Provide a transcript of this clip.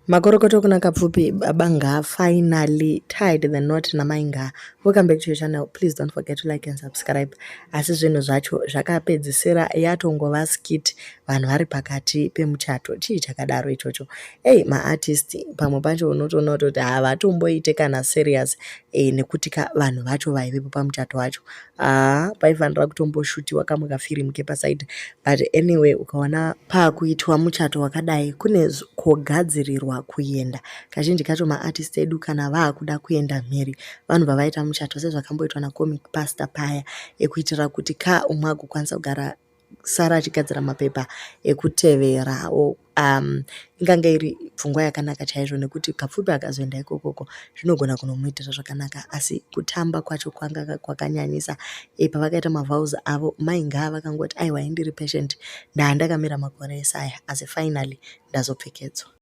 Makorokoto kuna Kapfupi, Baba Nga finally tied the knot naMai Nga. Welcome back to your channel. Please don't forget to like and subscribe. Asi zvinhu zvacho zvakapedzisira yatongova skit, vanhu vari pakati pemuchato. Chii chakadaro ichocho? Ei, maartist pamwe pacho unotoona kutoti havatomboite kana serious nekuti ka vanhu vacho vaivepo pamuchato wacho, haa, paifanira kutomboshutiwa kamwe kafirimu kepasaidhi. But anyway, ukaona paakuitwa muchato wakadai, kune kogadzirirwa kuenda. Kazhinji kacho maartist edu kana vaakuda kuenda mhiri, vanobva vaita muchato sezvakamboitwa naComic Pastor paya, ekuitira kuti ka umwe agokwanisa kugara sara achigadzira mapepa ekuteverawo. Ingange iri pfungwa yakanaka chaizvo nekuti Kapfupi akazoenda ikokoko zvinogona kunomuitira zvakanaka. Asi kutamba kwacho kwanga kwakanyanyisa. Pavakaita mavows avo, Mai Nga vakangoti, "Aiwa, indiri patient, ndaa ndakamira makore ese aya, asi finally ndazopfekedzwa."